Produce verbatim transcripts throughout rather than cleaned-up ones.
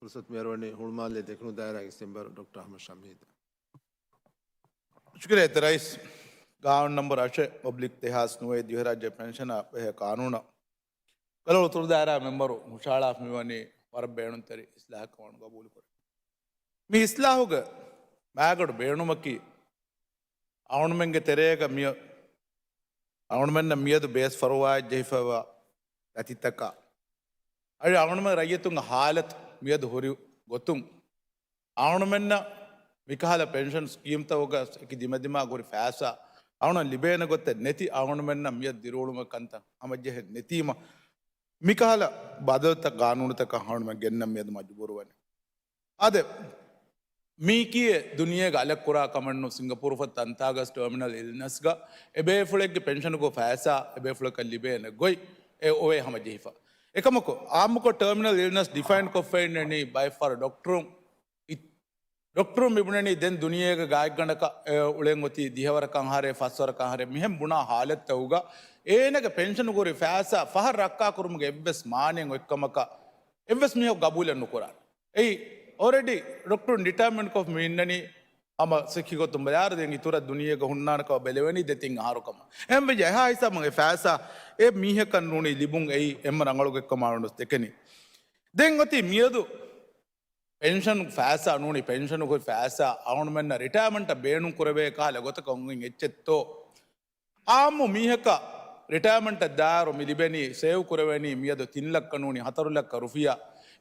ފުރުސަތު މިއަރުވަނީ ހުޅުމާލެ ދެކުނު ދާއިރާގެ މެމްބަރު ޑޮކްޓަރ އަޙްމަދު ޝަމީދަށް. ޝުކުރިއްޔާ ރައީސް. ގާނޫނު ނަންބަރު އަށެއް އޮބްލިކް ދެހާސް ނުވައެއް ދިވެހިރާއްޖޭ ޕެންޝަނާ ބެހޭ ގާނޫނަށް ގަދޮޅު އުތުރު ދާއިރާ މެމްބަރު ހުށަހަޅާފަ މިވަނީ ވަރަށް ބޭނުންތެރި އިސްލާހަކަށް ވާން ގަބޫލުކުރޭ. މި އިސްލާހުގެ މާގަނޑު ބޭނުމަކީ، އަޅުގަނޑުމެންގެ ތެރޭގަ މިއަ-، އަޅުގަނޑުމެންނަށް މިއަދު ބޭސް ފަރުވާއަށް ޖެހިފައިވާ ދަތިތަކާ، އަދި އަޅުގަނޑުމެން ރައްޔިތުންގެ ހާލަތު މިއަދު ހުރި ގޮތުން، އަޅުގަނޑުމެންނަށް މިކަހަލަ ޕެންޝަން ސްކީމްތަކުގަ އެކި ދިމަދިމާ ހުރި ފައިސާ އަޅުގަނޑު ލިބޭނެ ގޮތެއް ނެތި އަޅުގަނޑުމެންނަށް މިއަދު ދިރިއުޅުމުގެ ކަންތައް ހަމަޖެހެން ނެތީމަ، މިކަހަލަ ބަދަލުތައް ގާނޫނުތަކަށް އަޅުގަނޑުމެން ގެންނަން މިއަދު މަޖުބޫރުވަނީ. އާދެ، މީކީ ދުނިޔޭގަ އަލަށް ކުރާ ކަމެއް ނޫން. ސިންގަޕޫރު ފަދަ ތަންތާގަސް ޓަރމިނަލް އިލްނަސްގަ އެބޭފުޅެއްގެ ޕެންޝަނުގެ ފައިސާ އެބޭފުޅަކަށް ލިބޭނެ ގޮތް އެ އޮވޭ ހަމަޖެހިފަ. އެކަމަކު، އާއްމުކޮށް ޓަރމިނަލް އިލްނަސް ޑިފައިން ކޮށްފައިންނަނީ ބައެއްފަހަރު ޑޮކްޓަރުން އި-، ޑޮކްޓަރުން މިބުނަނީ ދެން ދުނިޔޭގަ ގާތްގަނޑަކަށް، އެ، އުޅެން އޮތީ ދިހަވަރަކަށް އަހަރެއް، ފަސްވަރަކަށް އަހަރެއް މިހެން ބުނާ ހާލަތްތަކުގަ އޭނަގެ ޕެންޝަނުގަ ހުރި ފައިސާ ފަހަށް ރައްކާކުރުމުގެ އެއްވެސް މާނައެއް އޮތްކަމަކަށް އެއްވެސް މީހަކު ގަބޫލެއް ނުކުރާނެ. އެއީ، އޯލްރެޑީ ޑޮކްޓަރުން ޑިޓާމިން ކޮށް މި އިންނަނީ ހަމަ ސިއްހީ ގޮތުން ބަލާއިރު ދެން އިތުރަށް ދުނިޔޭގަ ހުންނާނެ ކަމަށް ބެލެވެނީ ދެތިން އަހަރު ކަމަށް. އެހެންވެއްޖެ އެހާ ހިސާބުން އެ ފައިސާ އެ މީހަކަށް ނޫނީ ލިބުން އެއީ އެންމެ ރަނގަޅު ގޮތްކަމަށް އަޅުގަނޑު ދެކެނީ. ދެން އޮތީ މިއަދު ޕެންޝަން ފައިސާ ނޫނީ ޕެންޝަނުގެ ފައިސާ އަޅުގަނޑުމެންނަށް ރިޓަޔަރމަންޓަށް ބޭނުން ކުރެވޭ ކަހަލަ ގޮތަކަށް އޮންގެން އެއްޗެއްތޯ؟ އާއްމު މީހަކަށް ރިޓަޔަރމަންޓަށް ދާއިރު މި ލިބެނީ ސޭވް ކުރެވެނީ މިއަދު ތިން ލައްކަ ނޫނީ ހަތަރު ލައްކަ ރުފިޔާ.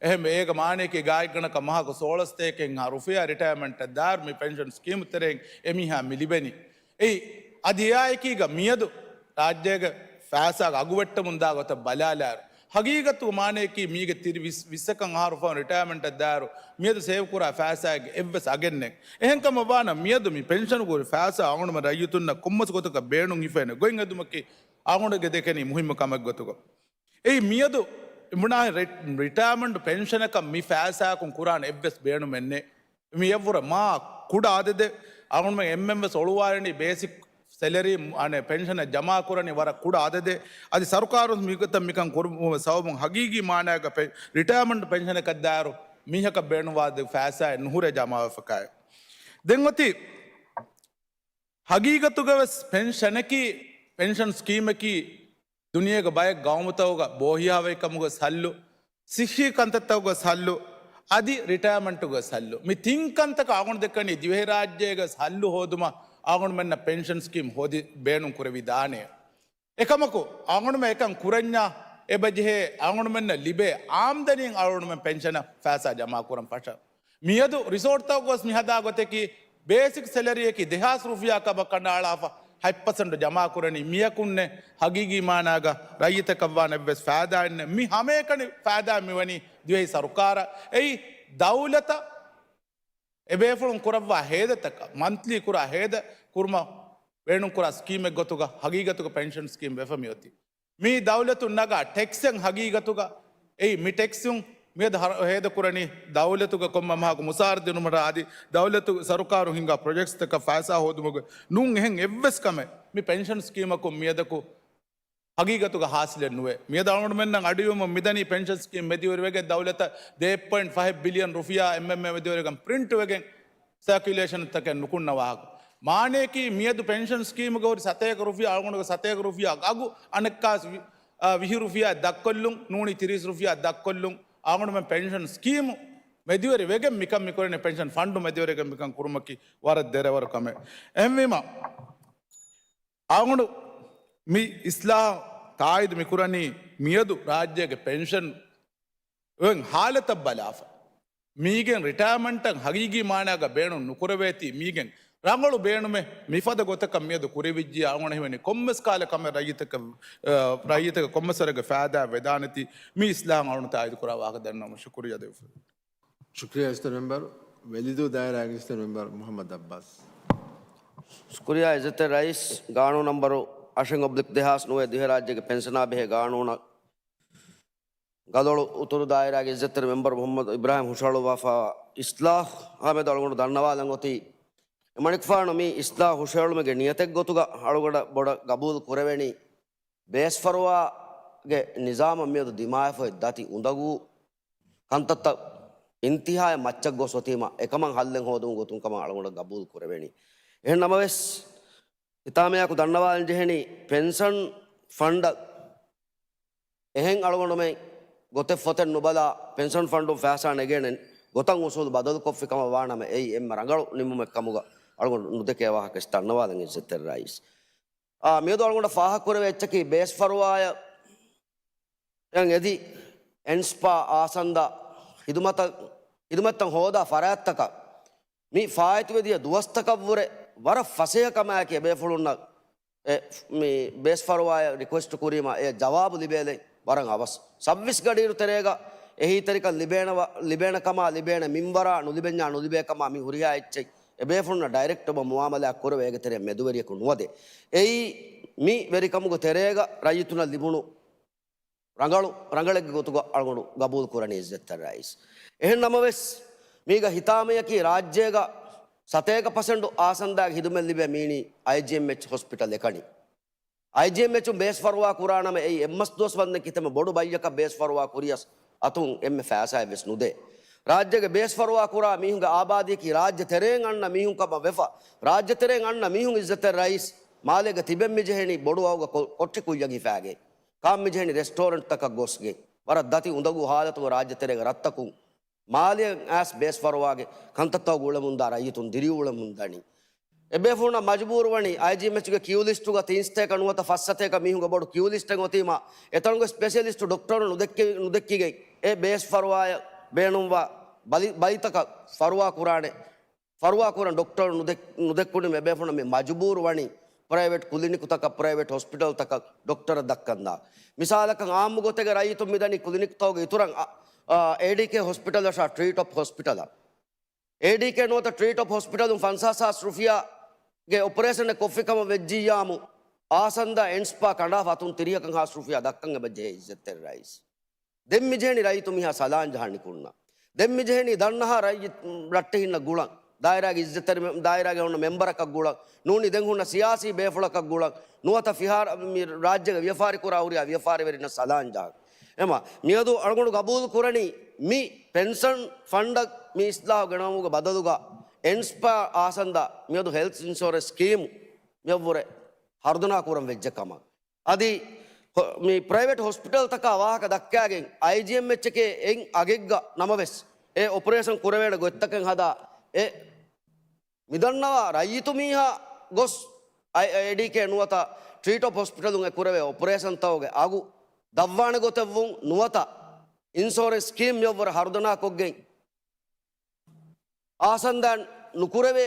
އެހެން އޭގެ މާނަޔަކީ ގާތްގަނޑަކަށް މަހަކު ސޯޅަސް ސަތޭކަ ރުފިޔާ ރިޓަޔަރމަންޓަށް ދާއިރު މި ޕެންޝަން ސްކީމު ތެރެއިން އެމީހާ މި ލިބެނީ. އެއީ، އަދި އެއާއެކީގަ މިއަދު ރާއްޖޭގެ ފައިސާގެ އަގު ވެއްޓަމުން ދާ ގޮތަށް ބަލާލާއިރު، ހަގީގަތުގެ މާނަޔަކީ މީގެ ތިރި ވިސް، ވިއްސަކަށް އަހަރު ފަހުން ރިޓަޔަރމަންޓަށް ދާއިރު މިއަދު ސޭވް ކުރާ ފައިސާއެއްގެ އެއްވެސް އަގެއް ނެތް. އެހެންކަމަށް ވާނަމަ މިއަދު މި ޕެންޝަނުގެ ހުރި ފައިސާ އަޅުގަނޑުމެން ރައްޔިތުންނަށް ކޮންމެސް ގޮތަކަށް ބޭނުން ހިފޭނެ ގޮތް ހެދުމަކީ އަޅުގަނޑުގެ ދެކެނީ މުހިއްމު ކަމެއް ގޮތުގަ. އެއީ މިއަދު އިބުނާހި ރި-، ރިޓަޔަރމަންޓް ޕެންޝަނަކަށް މި ފައިސާއަކުން ކުރާނެ އެއްވެސް ބޭނުމެއް ނެތް. މި އެއްވުރެ މާ ކުޑަ އަދަދެއް އަޅުގަނޑުމެން އެންމެން ވެސް އޮޅުވާލަނީ ބޭސިކް ސެލަރީ، އަނެއް ޕެންޝަނަށް ޖަމާކުރަނީ ވަރަށް ކުޑަ އަދަދެއް. އަދި ސަރުކާރުން މިގޮތަށް މިކަން ކުރުމުގެ ސަބަބުން ހަގީގީ މާނައިގަ ޕެ-، ރިޓަޔަރމަންޓް ޕެންޝަނަކަށް ދާއިރު މީހަކަށް ބޭނުންވާ ފައިސާއެއް ނުހުރޭ ޖަމާވެފަ ކައި. ދެން އޮތީ ހަގީގަތުގަ ވެސް ޕެންޝަނަކީ، ޕެންޝަން ސްކީމަކީ ދުނިޔޭގެ ބައެއް ގައުމުތަކުގަ ބޯހިޔާވަހިކަމުގެ ސައްލު، ސިއްހީ ކަންތައްތަކުގެ ސައްލު، އަދި ރިޓަޔަރމަންޓުގެ ސައްލު. މި ތިން ކަންތަކަށް އަޅުގަނޑު ދެކެނީ ދިވެހިރާއްޖޭގެ ސައްލު ހޯދުމަށް އަޅުގަނޑުމެންނަށް ޕެންޝަން ސްކީމް ހޯދި ބޭނުން ކުރެވިދާނެ. އެކަމަކު، އަޅުގަނޑުމެން އެކަން ކުރަންޏާ އެބަޖެހޭ އަޅުގަނޑުމެންނަށް ލިބޭ އާމްދަނީން އަޅުގަނޑުމެން ޕެންޝަނަށް ފައިސާ ޖަމާކުރަން ފަށަން. މިއަދު ރިސޯޓްތަކުގަސް މިހަދާ ގޮތަކީ، ބޭސިކް ސެލަރީއަކީ ދެހާސް ރުފިޔާ ކަމަށް ކަނޑައަޅާފަ، ހަތް ޕަސެންޓު ޖަމާކުރަނީ މިޔަކުންނޭ ހަގީގީ މާނާގަ ރައްޔިތަކަށް ވާނެ އެއްވެސް ފައިދާއެއް ނެތް. މި ހަމައެކަނި ފައިދާ މިވަނީ ދިވެހި ސަރުކާރަށް. އެއީ ދައުލަތަށް އެބޭފުޅުން ކުރައްވާ ހޭދަތަކަށް، މަންތްލީ ކުރާ ހޭދަ ކުރުމަށް ބޭނުންކުރާ ސްކީމެއް ގޮތުގަ ހަގީގަތުގަ ޕެންޝަން ސްކީމް ވެފަ މިއޮތީ. މީ ދައުލަތުން ނަގާ ޓެކްސެއް ހަގީގަތުގަ. އެއީ މި ޓެކްސުން މިއަދު ހަ-، ހޭދަކުރަނީ ދައުލަތުގަ ކޮންމެ މަހަކު މުސާރަ ދިނުމަށް އަދި ދައުލަތު ސަރުކާރު ހިންގާ ޕްރޮޖެކްޓްސްތަކަށް ފައިސާ ހޯދުމުގެ ނޫން އެހެން އެއްވެސް ކަމެއް މި ޕެންޝަން ސްކީމަކުން މިއަދަކު ހަގީގަތުގަ ހާސިލެއް ނުވޭ. މިއަދު އަޅުގަނޑުމެންނަށް އަޑުއިވުމަށް މިދަނީ ޕެންޝަން ސްކީމް މެދުވެރިވެގެން ދައުލަތަށް ދެ ޕޮއިންޓް ފަހެއް ބިލިއަން ރުފިޔާ އެމްއެމްއޭ މެދުވެރިވެގެން ޕްރިންޓް ވެގެން ސަރކިއުލޭޝަންތަކެއް ނުކުންނަ ވާހަކަ. މާނަޔަކީ މިއަދު ޕެންޝަން ސްކީމުގަ ހުރި ސަތޭކަ ރުފިޔާ އަޅުގަނޑުގެ ސަތޭކަ ރުފިޔާ އަގު އަނެއްކާސް ވި-، އާ، ވިހި ރުފިޔާ ދަށްކޮށްލުން، ނޫނީ ތިރީސް ރުފިޔާ ދަށްކޮށްލުން އަޅުގަނޑުމެން ޕެންޝަން ސްކީމު މެދުވެރި ވެގެން މިކަން މިކުރަނީ ޕެންޝަން ފަންޑު މެދުވެރިވެގެން މިކަން ކުރުމަކީ ވަރަށް ދެރަވަރު ކަމެއް. އެހެންވީމަ، އަޅުގަނޑު މި އިސްލާހު ތާއީދު މިކުރަނީ މިއަދު ރާއްޖޭގެ ޕެންޝަން އޮތް ހާލަތަށް ބަލާފަ، މީގެން ރިޓަޔަރމަންޓަށް ހަގީގީ މާނާގަ ބޭނުން ނުކުރެވޭތީ، މީގެން ރަނގަޅު ބޭނުމެއް މިފަދަ ގޮތަކަށް މިއަދު ކުރެވިއްޖިއްޔާ، އަޅުގަނޑު ހީވަނީ ކޮންމެސް ކާލަ ކަމެއް ރައްޔިތަކަށް، އަ، ރައްޔިތަކަށް ކޮންމެސް ވަރެއްގެ ފައިދާ ވެދާނެތީ، މި އިސްލާހަށް އަޅުގަނޑު ތާއީދު ކުރާ ވާހަކަ ދަންނަވަމުން ޝުކުރިއްޔާ ދެވިފަ. ޝުކުރިއްޔާ އިއްޒަތްތެރި މެމްބަރު. ވެލިދޫ ދާއިރާގެ އިއްޒަތްތެރި މެމްބަރު މުޙައްމަދު އައްބާސް. ޝުކުރިއްޔާ އިއްޒަތްތެރި ރައީސް. ގާނޫނު ނަންބަރު އަށެއް އޮބްލިކް ދެހާސް ނުވައެއް ދިވެހިރާއްޖޭގެ ޕެންޝަނާ ބެހޭ ގާނޫނަށް ގަދޮޅު އުތުރު ދާއިރާގެ އިއްޒަތްތެރި މެމްބަރު މުޙައްމަދު އިބްރާހިމް ހުށަހަޅުއްވާފަ އިސްލާހު ހާމެދު އަޅުގަނޑު ދަންނަވާލަން އޮތީ، އެމަނިކުފާނު މި އިސްލާހު ހުށަހެޅުމުގެ ނިޔަތެއް ގޮތުގަ އަޅުގަނޑަށް ބޮޑަށް ގަބޫލު ކުރެވެނީ، ބޭސްފަރުވާގެ ނިޒާމަށް މިއަދު ދިމާވެފައި ދަތި އުނދަގޫ ކަންތައްތައް އިންތިހާއަށް މައްޗަށް ގޮސް އޮތީމަ، އެކަމަށް ހައްލެއް ހޯދުން ގޮތުން ކަމަށް އަޅުގަނޑަށް ގަބޫލު ކުރެވެނީ. އެހެން ނަމަވެސް، ހިތާމަޔާއެކު ދަންނަވާލަން ޖެހެނީ، ޕެންޝަން ފަންޑަށް އެހެން އަޅުގަނޑުމެން ގޮތެއް ފޮތެއް ނުބަލާ، ޕެންޝަން ފަންޑުން ފައިސާ ނެގޭނެ ގޮތަށް އުސޫލު ބަދަލުކޮށްފި ކަމަށް ވާނަމަ، އެއީ އެންމެ ރަނގަޅު ނިންމުމެއް ކަމުގަ އަޅުގަނޑު ނުދެކޭ ވާހަކަ ދަންނަވާލަން އިއްޒަތްތެރި ރައީސް. އާ، މިއަދު އަޅުގަނޑަށް ފާހަގަކުރެވޭ އެއްޗަކީ ބޭސް ފަރުވާޔަށް އެން އެދި އެންސްޕާ އާސަންދަ ހިދުމަތަށް، ހިދުމަތްތައް ހޯދާ ފަރާތްތަކަށް މި ފާއިތުވެދިޔަ ދުވަސްތަކަށްވުރެ ވަރަށް ފަސޭހަ ކަމާއެކޭ ބޭފުޅުންނަށް އެ، މި ބޭސް ފަރުވާޔަށް ރިކުއެސްޓް ކުރީމަ އެ ޖަވާބު ލިބޭލެއް ވަރަށް އަވަސް. ސައްވީސް ގަޑިއިރު ތެރޭގަ އެހީތެރިކަން ލިބޭނަވަ-، ލިބޭނެ ކަމާ، ލިބޭނެ މިންވަރާ، ނުލިބެންޏާ ނުލިބޭ ކަމާ މި ހުރިހާ އެއްޗެއް އެ ބޭފުޅުންނަށް ޑައިރެކްޓް އޮބަ މުއާމަލާ ކުރެވޭ އޭގެ ތެރެއަށް މެދުވެރިޔަކު ނުވަދޭ. އެއީ މި ވެރިކަމުގެ ތެރޭގަ ރައްޔިތުންނަށް ލިބުނު ރަނގަޅު، ރަނގަޅެއްގެ ގޮތުގަ އަޅުގަނޑު ގަބޫލު ކުރަނީ އިއްޒަތްތެރި ރައީސް. އެހެން ނަމަވެސް، މީގަ ހިތާމަޔަކީ ރާއްޖޭގަ ސަތޭކަ ޕަސެންޓު އާސަންދާގެ ހިދުމަތް ލިބޭ މީނީ އައިޖީއެމްއެޗް ހޮސްޕިޓަލް އެކަނި. އައިޖީއެމްއެޗުން ބޭސް ފަރުވާ ކުރާނަމަ، އެއީ އެއްމަސް ދުވަސް ވަންދެން ކިތަންމެ ބޮޑު ބައްޔަކަށް ބޭސް ފަރުވާ ކުރިޔަސް އަތުން އެންމެ ފައިސާއެއް ވެސް ނުދޭ. ރާއްޖޭގެ ބޭސް ފަރުވާ ކުރާ މީހުންގެ އާބާދީއަކީ ރާއްޖެ ތެރެއިން އަންނަ މީހުން ކަމަށް ވެފަ، ރާއްޖެ ތެރެއިން އަންނަ މީހުން އިއްޒަތްތެރި ރައީސް، މާލޭގަ ތިބެން މި ޖެހެނީ ބޮޑު އަހުގަ ކޮ-، ކޮޓަރި ކުއްޔަށް ހިފާގެން. ކާން މި ޖެހެނީ ރެސްޓޯރެންޓްތަކަށް ގޮސްގެން. ވަރަށް ދަތި އުނދަގޫ ހާލަތުގަ ރާއްޖެ ތެރޭގަ ރަށްތަކުން މާލެއަށް އައިސް ބޭސް ފަރުވާގެ ކަންތައްތަކުގެ އުޅެމުންދާ ރައްޔިތުން ދިރިއުޅެމުން ދަނީ. އެބޭފުޅުންނަށް މަޖުބޫރު ވަނީ އައިޖީއެމްއެޗުގެ ކިއު ލިސްޓުގަ ތިން ސަތޭކަ ނުވަތަ ފަސް ސަތޭކަ މީހުންގެ ބޮޑު ކިއު ލިސްޓެއް އޮތީމާ، އެތަނުގެ ސްޕެޝަލިސްޓު ޑޮކްޓަރު ނުދެއްކި-، ނުދެއްކިގެން އެ ބޭސް ފަރުވާޔަށް ބޭނުންވާ ބަލި-، ބަލިތަކަށް ފަރުވާ ކުރާނެ. ފަރުވާ ކުރަން ޑޮކްޓަރު ނުދެ-، ނުދެއްކުނީމަ އެބޭފުޅުން މި މަޖުބޫރު ވަނީ ޕްރައިވެޓް ކުލިނިކުތަކަށް، ޕްރައިވެޓް ހޮސްޕިޓަލްތަކަށް ޑޮކްޓަރަށް ދައްކަންދާ. މިސާލަކަށް އާއްމު ގޮތެއްގެ ރައްޔިތުން މިދަނީ ކުލިނިކްތަކުގެ އިތުރަށް، އަ، އާ، އޭޑީކޭ ހޮސްޕިޓަލަށާ ޓްރީޓޮޕް ހޮސްޕިޓަލަށް. އޭޑީކޭ ނުވަތަ ޓްރީޓޮޕް ހޮސްޕިޓަލުން ފަންސާސް ހާސް ރުފިޔާގެ އޮޕަރޭޝަނެއް ކޮށްފި ކަމަށް ވެއްޖިއްޔާމު، އާސަންދާ އެންސްޕާ ކަނޑާފަ އަތުން ތިރީހަކަށް ހާސް ރުފިޔާ ދައްކަން އެބަ ޖެހޭ އިއްޒަތްތެރި ރައީސް. ދެން މި ޖެހެނީ ރައްޔިތު މީހާ ސަލާން ޖަހަން ނިކުންނަ. ދެން މި ޖެހެނީ ދަންނަހާ ރައްޔި-، ރައްޓެހިންނަށް ގުޅަން. ދާއިރާގެ އިއްޒަތްތެރި މެ-، ދާއިރާގެ ހުންނަ މެމްބަރަކަށް ގުޅަން. ނޫނީ ދެން ހުންނަ ސިޔާސީ ބޭފުޅަކަށް ގުޅަން. ނުވަތަ ފިހާރަ-، މި ރާއްޖޭގެ ވިޔަފާރި ކުރާ ހުރިހާ ވިޔަފާރިވެރިންނަށް ސަލާން ޖަހަން. އެމަ، މިއަދު އަޅުގަނޑު ގަބޫލު ކުރަނީ މި ޕެންޝަން ފަންޑަށް މި އިސްލާހު ގެނައުމުގެ ބަދަލުގަ އެންސްޕާ އާސަންދާ މިއަދު ހެލްތް އިންޝުއަރެންސް ސްކީމު މިއަށްވުރެ ހަރުދަނާ ކުރަން ވެއްޖެ ކަމަށް. އަދި ހޮ-، މި ޕްރައިވެޓް ހޮސްޕިޓަލްތަކާ ވާހަކަ ދައްކާގެން އައިޖީއެމްއެޗްއެކޭ އެއް އަގެއްގަ ނަމަވެސް، އެ އޮޕަރޭޝަން ކުރެވޭނެ ގޮތްތަކެއް ހަދާ، އެ މިދަންނަވާ ރައްޔިތު މީހާ ގޮސް އައި-، އޭޑީކޭ ނުވަތަ ޓްރީޓޮޕް ހޮސްޕިޓަލުން އެ ކުރެވޭ އޮޕަރޭޝަންތަކުގެ އަގު ދަށްވާނެ ގޮތެއްވުން ނުވަތަ އިންޝުއަރެންސް ސްކީމް މިއަށްވުރެ ހަރުދަނާކޮށްގެން އާސަންދާ ނުކުރެވޭ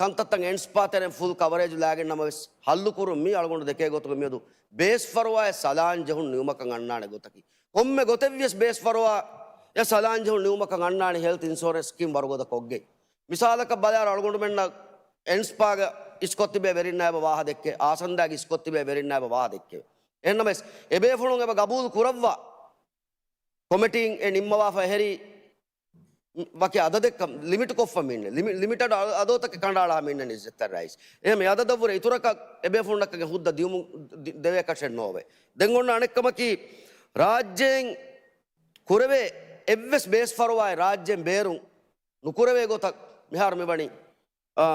ކަންތައްތައް އެންސްޕާ ތެރެއިން ފުލް ކަވަރޭޖް ލާގެން ނަމަވެސް ހައްލުކުރުން މީ އަޅުގަނޑު ދެކޭ ގޮތުގަ މިއަދު ބޭސް ފަރުވާއަށް ސަލާން ޖެހުން ނިމުމަކަށް އަންނާނެ ގޮތަކީ. ކޮންމެ ގޮތެއްވިޔަސް ބޭސް ފަރުވާއަށް ސަލާން ޖެހުން ނިމުމަކަށް އަންނާނެ ހެލްތް އިންޝުއަރެންސް ސްކީމް ވަރުގަދަ ކޮށްގެން. މިސާލަކަށް ބަލާއިރު އަޅުގަނޑުމެންނަށް އެންސްޕާގަ އިސްކޮށްތިބޭ ވެރިންނާ އެބަ ވާހަ ދެއްކޭ، އާސަންދާގެ އިސްކޮށްތިބޭ ވެރިންނާ އެބަ ވާހަ ދެއްކެވޭ. އެހެންނަމަވެސް، އެބޭފުޅުން އެބަ ގަބޫލު ކުރައްވާ ކޮމިޓީން އެ ނިންމަވާފަ އެހެރީ ވަކި އަދަދެއްކަން ލިމިޓް ކޮށްފަ މިންނެ. ލިމި-، ލިމިޓެޑް އަ-، އަދަދުތަކެއް ކަނޑައަޅާ މިންނެ އިއްޒަތްތެރި ރައީސް. އެހެން އެ އަދަދަށްވުރެ އިތުރަކަށް އެބޭފުޅުންނަކަށް ހުއްދަ ދިޔުމު ދި-، ދެވޭކަށެއް ނޯވޭ. ދެން އޮންނަ އަނެއްކަމަކީ، ރާއްޖޭން ކުރެވޭ އެއްވެސް ބޭސް ފަރުވާއެއް ރާއްޖޭން ބޭރުން ނުކުރެވޭ ގޮތަށް މިހާރު މިވަނީ، އާ،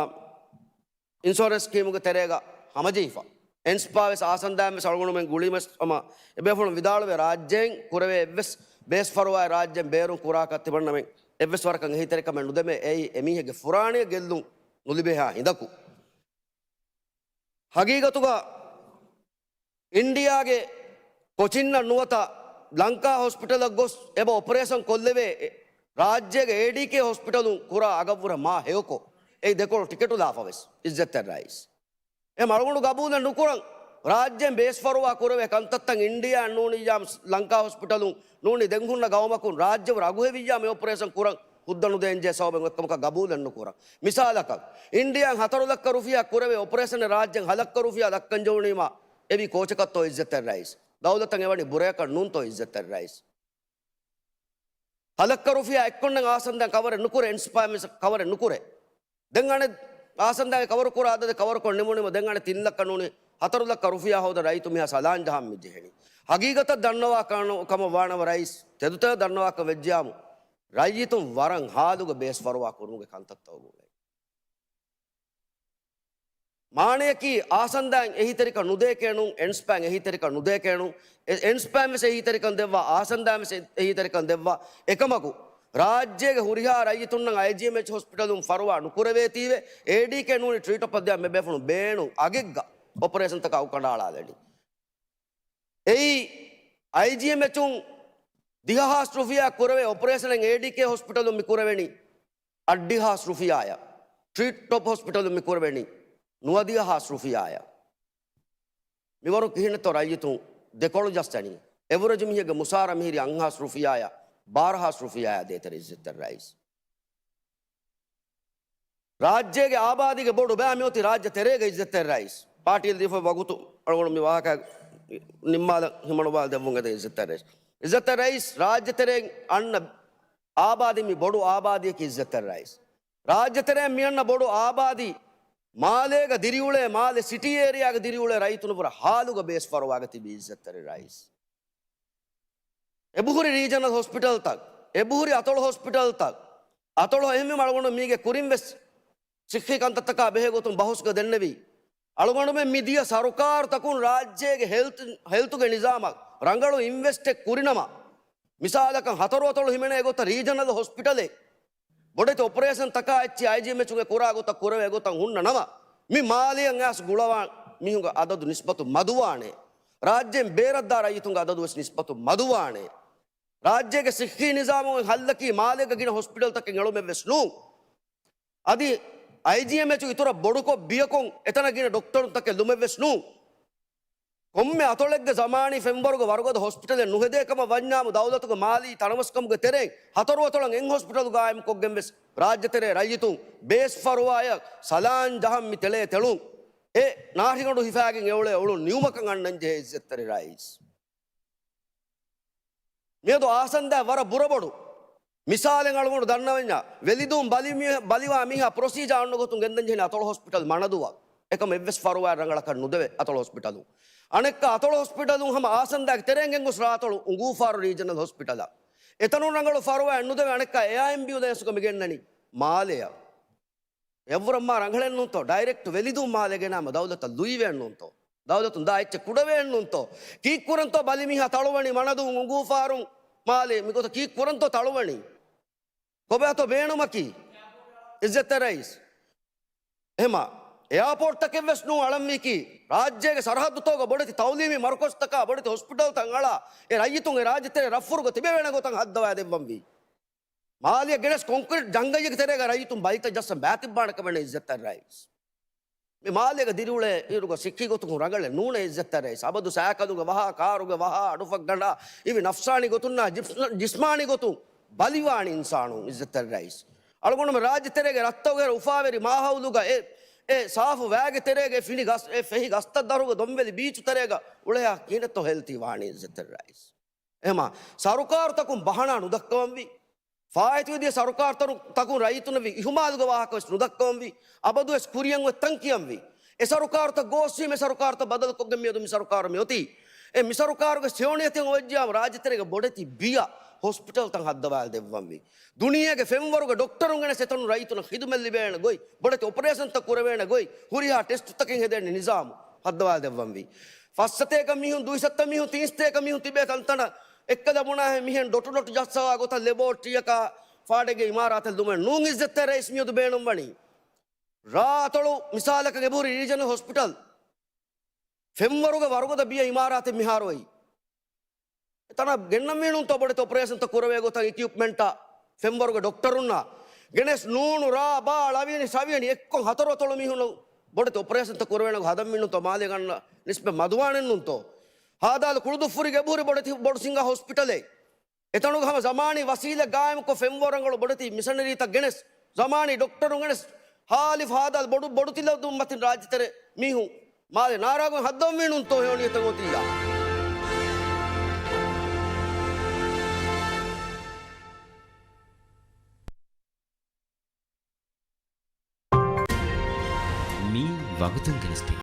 އިންޝުއަރެންސް ސްކީމުގެ ތެރޭގަ ހަމަޖެހިފަ. އެންސްޕާވެސް އާސަންދާއިންވެސް އަޅުގަނޑުމެން ގުޅީމަސް ހަމަ އެބޭފުޅުން ވިދާޅުވޭ ރާއްޖޭން ކުރެވޭ އެއްވެސް ބޭސް ފަރުވާއެއް ރާއްޖޭން ބޭރުން ކުރާކަށް ތިމަންނަމެން އެއްވެސް ވަރަކަށް އެހީތެރިކަމެއް ނުދެމޭ. އެއީ އެމީހެއްގެ ފުރާނަޔަށް ގެއްލުން ނުލިބޭހާ ހިނދަކު. ހަގީގަތުގަ އިންޑިއާގެ ކޮޗިންއަށް ނުވަތަ ލަންކާ ހޮސްޕިޓަލަށް ގޮސް އެބަ އޮޕަރޭޝަން ކޮށްލެވޭ ރާއްޖޭގެ އޭޑީކޭ ހޮސްޕިޓަލުން ކުރާ އަގަށްވުރެ މާ ހެޔޮކޮށް، އެއީ ދެކޮޅު ޓިކެޓު ލާފަވެސް އިއްޒަތްތެރި ރައީސް. އެ އަޅުގަނޑު ގަބޫލެއް ނުކުރަން. ރާއްޖޭން ބޭސް ފަރުވާ ކުރެވޭ ކަންތައްތައް އިންޑިއާއަށް ނޫނިއްޔާ ލަންކާ ހޮސްޕިޓަލުން ނޫނީ ދެން ހުންނަ ގައުމަކުން ރާއްޖެވުރެ އަގުހެވިއްޔާ މި އޮޕަރޭޝަން ކުރަން ހުއްދަ ނުދޭންޖެހޭ ސަބަބެއް އެއްކަމަކަށް ގަބޫލެއް ނުކުރަން. މިސާލަކަށް، އިންޑިއާއިން ހަތަރު ލައްކަ ރުފިޔާ ކުރެވޭ އޮޕަރޭޝަނެއް ރާއްޖޭން ހަ ލައްކަ ރުފިޔާ ދައްކަން ޖެހުނީމާ އެވީ ކޯޗަކަށްތޯ އިއްޒަތްތެރި ރައީސް؟ ދައުލަތަށް އެވަނީ ބުރަޔަކަށް ނޫންތޯ އިއްޒަތްތެރި ރައީސް؟ ހަ ލައްކަ ރުފިޔާ އެއްކޮށްނެ އާސަންދާ ކަވަރެއް ނުކުރޭ، އެންސްޕާއިން ވެސް ކަވަރެއް ނުކުރޭ. ދެން އަނެއް އާސަންދާގެ ކަވަރު ކުރާ އަދަދެއް ކަވަރު ކޮށް ނިމުނީމަ ދެން އަނެއް ތިން ލައްކަ ނޫނީ ހަތަރު ލައްކަ ރުފިޔާ ހޯދަ ރައްޔިތު މީހާ ސަލާން ޖަހަން މި ޖެހެނީ. ހަގީގަތަށް ދަންނަވާ ކަން-، ކަމަށް ވާނަމަ ރައީސް ތެދުތެދަށް ދަންނަވާކަން ވެއްޖިޔާމު، ރައްޔިތުން ވަރަށް ހާލުގަ ބޭސްފަރުވާ ކުރުމުގެ ކަންތައްތަކުގައި. މާނަޔަކީ އާސަންދާއިން އެހީތެރިކަން ނުދޭކޭނު، އެންސްޕާއިން އެހީތެރިކަން ނުދޭކޭނު، އެ-، އެންސްޕާއިން ވެސް އެހީތެރިކަން ދެއްވާ، އާސަންދާއިން ވެސް އެ-، އެހީތެރިކަން ދެއްވާ. އެކަމަކު، ރާއްޖޭގެ ހުރިހާ ރައްޔިތުންނަށް އައިޖީއެމްއެޗް ހޮސްޕިޓަލުން ފަރުވާ ނުކުރެވޭތީވެ، އޭޑީކޭ ނޫނީ ޓްރީޓޮޕް ދިޔަ މެ ބޭފުޅުން ބޭނުން އަގެއްގަ އޮޕަރޭޝަންތަކާ އައުކަނޑައަޅާލަނީ. އެއީ، އައިޖީއެމްއެޗުން ދިހަ ހާސް ރުފިޔާ ކުރެވޭ އޮޕަރޭޝަނެއް އޭޑީކޭ ހޮސްޕިޓަލުން މި ކުރެވެނީ އަށްޑިހަ ހާސް ރުފިޔާއަށް، ޓްރީޓޮޕް ހޮސްޕިޓަލުން މި ކުރެވެނީ ނުވަދިހަ ހާސް ރުފިޔާއަށް. މިވަރު ކިހިނެއްތޯ ރައްޔިތުން ދެކޮޅު ޖައްސަނީ؟ އެވަރެޖު މީހެއްގެ މުސާރަ މިހިރީ އަށް ހާސް ރުފިޔާއަށް، ބާރަ ހާސް ރުފިޔާއަށް ދޭތެރޭ އިއްޒަތްތެރި ރައީސް. ރާއްޖޭގެ އާބާދީގެ ބޮޑު ބައި މިއޮތީ ރާއްޖެ ތެރޭގަ އިއްޒަތްތެރި ރައީސް. ޕާޓީލް ދީފަ ވަގުތު އަޅުގަނޑު މި ވާހަކަ ނިންމާލަން ހިމަނުވާލަ ދެއްވުން އެދެން އިއްޒަތްތެރި ރައީސް. އިއްޒަތްތެރި ރައީސް ރާއްޖެ ތެރެއިން އަންނަ އާބާދީ މި ބޮޑު އާބާދީއަކީ އިއްޒަތްތެރި ރައީސް. ރާއްޖެ ތެރެއިން މި އަންނަ ބޮޑު އާބާދީ މާލޭގަ ދިރިއުޅޭ މާލެ ސިޓީ އޭރިއާގަ ދިރިއުޅޭ ރައްޔިތުން ވަރަށް ހާލުގަ ބޭސް ފަރުވާގަ ތިބީ އިއްޒަތްތެރި ރައީސް. އެބަހުރި ރީޖަނަލް ހޮސްޕިޓަލްތައް، އެބަހުރި އަތޮޅު ހޮސްޕިޓަލްތައް، އަތޮޅު އެހެންވީމަ އަޅުގަނޑު މީގެ ކުރިން ވެސް ސިއްހީ ކަންތައްތަކާ ބެހޭ ގޮތުން ބަހުސްގަ ދެންނެވީ. އަޅުގަނޑުމެން މި ދިޔަ ސަރުކާރުތަކުން ރާއްޖޭގެ ހެލްތު، ހެލްތުގެ ނިޒާމަށް ރަނގަޅު އިންވެސްޓެއް ކުރިނަމަ، މިސާލަކަށް ހަތަރު އަތޮޅު ހިމެނޭ ގޮތަށް ރީޖަނަލް ހޮސްޕިޓަލެއް ބޮޑެތި އޮޕަރޭޝަންތަކާ އެއްޗި އައިޖީއެމްއެޗުގެ ކުރާ ގޮތަށް ކުރެވޭ ގޮތަށް ހުންނަ ނަމަ، މި މާލެއަށް އައިސް ގުޅަވާ މީހުންގެ އަދަދު ނިސްބަތު މަދުވާނެ. ރާއްޖޭން ބޭރަށްދާ ރައްޔިތުންގެ އަދަދު ވެސް ނިސްބަތު މަދުވާނެ. ރާއްޖޭގެ ސިއްހީ ނިޒާމުގެ ހައްލަކީ މާލޭގަ ގިނަ ހޮސްޕިޓަލްތަކެއް އެޅުމެއް ވެސް ނޫން. އަދި އައިޖީއެމްއެޗު އިތުރަށް ބޮޑުކޮށް ބިޔަކޮށް އެތަނަށް ގިނަ ޑޮކްޓަރުންތަކެއް ލުމެއް ވެސް ނޫން. ކޮންމެ އަތޮޅެއްގެ ޒަމާނީ ފެންވަރުގެ ވަރުގަދަ ހޮސްޕިޓަލެއް ނުހެދޭ ކަމަށް ވަންޏާމު، ދައުލަތުގެ މާލީ ތަނަވަސްކަމުގެ ތެރެއިން ހަތަރު އަތޮޅަށް އެއް ހޮސްޕިޓަލު ގާއިމްކޮށްގެން ވެސް ރާއްޖެތެރޭ ރައްޔިތުން ބޭސް ފަރުވާއަށް ސަލާން ޖަހަން މި ތެޅޭ ތެޅުން އެ ނާރިގަނޑު ހިފާގެން އެއުޅޭ އުޅުން ނިމުމަކަށް އަންނަން ޖެހޭ އިއްޒަތްތެރި ރައީސް. މިއަދު އާސަންދާ ވަރަށް ބުރަބޮޑު މިސާލެއް އަޅުގަނޑު ދަންނަވަންޏާ، ވެލިދޫން ބަލި މި-، ބަލިވާ މީހާ ޕްރޮސީޖާ އޮންނަ ގޮތުން ގެންދަން ޖެހެނީ އަތޮޅު ހޮސްޕިޓަލް މަނަދޫއަށް. އެކަމަށް އެއްވެސް ފަރުވާއެއް ރަނގަޅަކަށް ނުދެވޭ އަތޮޅު ހޮސްޕިޓަލުން. އަނެއްކާ އަތޮޅު ހޮސްޕިޓަލުން ހަމަ އާސަންދާގެ ތެރެއިން ގެންގޮސް ރާއަތޮޅު އުނގޫފާރު ރީޖަނަލް ހޮސްޕިޓަލަށް. އެތަނުން ރަނގަޅު ފަރުވާއެއް ނުދެވޭ އަނެއްކާ އެއާ އެމްބިއުލެންސުގަ މި ގެންނަނީ މާލެއަށް. އެއްވުރަށް މާ ރަނގަޅެއް ނޫންތޯ؟ ޑައިރެކްޓް ވެލިދޫން މާލެ ގެނާމަ ދައުލަތަށް ލުއިވެއެއް ނޫންތޯ؟ ދައުލަތުން ދާ އެއްޗެއް ކުޑަވެއެއް ނޫންތޯ؟ ކީއްކުރަންތޯ ބަލިމީހާ ތަޅުވަނީ މަނަދޫން އުނގޫފާރުން މާލެ މިގޮތަށް ކީއްކުރަންތޯ ތަޅުވަނީ؟ ކޮބާތޯ ބޭނުމަކީ؟ އިއްޒަތްތެރި ރައީސް. އެހެމާ އެއާޕޯޓްތަކެއް ވެސް ނޫން އަޅަންވީކީ، ރާއްޖޭގެ ސަރަހައްދުތަކުގަ ބޮޑެތި ތައުލީމީ މަރުކަޒުތަކާ ބޮޑެތި ހޮސްޕިޓަލްތައް އަޅާ، އެ ރައްޔިތުން އެ ރާއްޖެތެރެ ރަށްފުރުގަ ތިބެވޭނެ ގޮތަށް ހައްދަވާ ދެއްވަންވީ. މާލެއަށް ގެނެސް ކޮންކްރީޓް ޖަންގައްޔެއްގެ ތެރޭގަ ރައްޔިތުން ބަލިތައް ޖައްސަން ބައިތިއްބާނެ ކަމެއް ނެތް އިއްޒަތްތެރި ރައީސް. މި މާލޭގަ ދިރިއުޅޭ އިރުގަ ސިއްހީ ގޮތުން ރަނގަޅެއް ނޫނޭ އިއްޒަތްތެރި ރައީސް. އަބަދު ސައިކަލުގެ ވަހާ، ކާރުގެ ވަހާ، އަޑުފަށްގަނޑާ، އިވި ނަފްސާނީ ގޮތުންނާ ޖިސް-، ޖިސްމާނީ ގޮތުން ބަލިވާނީ އިންސާނުން އިއްޒަތްތެރި ރައީސް. އަޅުގަނޑުމެން ރާއްޖެތެރޭގެ ރަށްތަކުގެ އުފާވެރި މާހައުލުގަ އެ، އެ ސާފު ވައިގެ ތެރޭގަ އެ ފިނި ގަސް، އެ ފެހި ގަސްތައް ދަށުގަ ދޮންވެލި ބީޗު ތެރޭގަ އުޅޭހާ ކިހިނެއްތޯ ހެލްތީ ވާނީ އިއްޒަތްތެރި ރައީސް. އެހެމާ ސަރުކާރުތަކުން ބަހަނާ ނުދައްކަވަންވީ. ފާއިތުވެދިޔަ ސަރުކާރުތަރު-، ތަކުން ރައްޔިތުންނަށް ވި އިހުމާލުގެ ވާހަކަ ވެސް ނުދައްކަވަންވީ. އަބަދުވެސް ކުރިއަށް އޮތް ތަން ކިޔަންވީ. އެ ސަރުކާރުތައް ގޯސްވީމަ އެ ސަރުކާރުތައް ބަދަލުކޮށްގެން މިއަދު މި ސަރުކާރު މިއޮތީ. އެ މި ސަރުކާރުގެ ސެޔޮނިޔަތެއް އޮވެއްޖިޔާމަ ރާއްޖެތެރޭގެ ބޮޑެތި ބިޔަ ހޮސްޕިޓަލްތައް ހައްދަވާލަ ދެއްވަންވީ. ދުނިޔޭގެ ފެންވަރުގެ ޑޮކްޓަރުން ގެނެސް އެތަނުން ރައްޔިތުންނަށް ޚިދުމަތް ލިބޭނެ ގޮތް، ބޮޑެތި އޮޕަރޭޝަންތައް ކުރެވޭނެ ގޮތް، ހުރިހާ ޓެސްޓުތަކެއް ހެދޭނެ ނިޒާމު ހައްދަވާލަ ދެއްވަންވީ. ފައްސަތޭކަ މީހުން، ދުއިސައްތަ މީހުން، ތިންސަތޭކަ މީހުން ތިބޭ ތަންތަނަށް އެއްކަލަ ބުނާހެން މިހެން ޑޮޓު ޑޮޓު ޖައްސަވާ ގޮތަށް ލެބޯޓްރީއަކާ ފާޑެއްގެ އިމާރާތެއް ލުމެއް ނޫން އިއްޒަތްތެރި ރައީސް މިއަދު ބޭނުންވަނީ. ރާ އަތޮޅު މިސާލަކަށް އެބަހުރި ރީޖަނަލް ހޮސްޕިޓަލް ފެންވަރުގެ ވަރުގަދަ ބިޔަ އިމާރާތެއް މިހާރު އޮތް. އެތަނަށް ގެންނަންވީނުންތޯ ބޮޑެތި އޮޕަރޭޝަންތައް ކުރެވޭ ގޮތަށް އިކިއުޕްމަންޓާ ފެންވަރުގެ ޑޮކްޓަރުންނާ ގެނެސް ނޫނު ރާ ބާ ޅަވިޔަނި ޝަވިޔަނި އެއްކޮށް ހަތަރު އަތޮޅު މީހުން ބޮޑެތި އޮޕަރޭޝަންތައް ކުރެވޭނެ ގޮތް ހަދަންވީނުންތޯ މާލޭގަ އަންނަ ނިސްބަތް މަދުވާނެއްނޫންތޯ؟ ހާދާލު ކުޅުދުއްފުރީގެ އެބަހުރި ބޮޑެތި ބޮޑު ސިނގާ ހޮސްޕިޓަލެއް. އެތަނުގަ ހަމަ ޒަމާނީ ވަސީލަތް ގާއިމުކޮށް ފެންވަރު ރަނގަޅު ބޮޑެތި މިޝަނަރީތައް ގެނެސް، ޒަމާނީ ޑޮކްޓަރުން ގެނެސް، ހާލިފް ހާދާލު ބޮޑު، ބޮޑު ތިލަދުން މަތިން ރާއްޖެތެރެ މީހުން މާލެ ނާރާގޮތް ހައްދަވަންވީނުންތޯ ހެޔޮނިޔަތެއް އޮތިއްޔާ؟ މީ ވަގުތުން ގެނެސްދޭ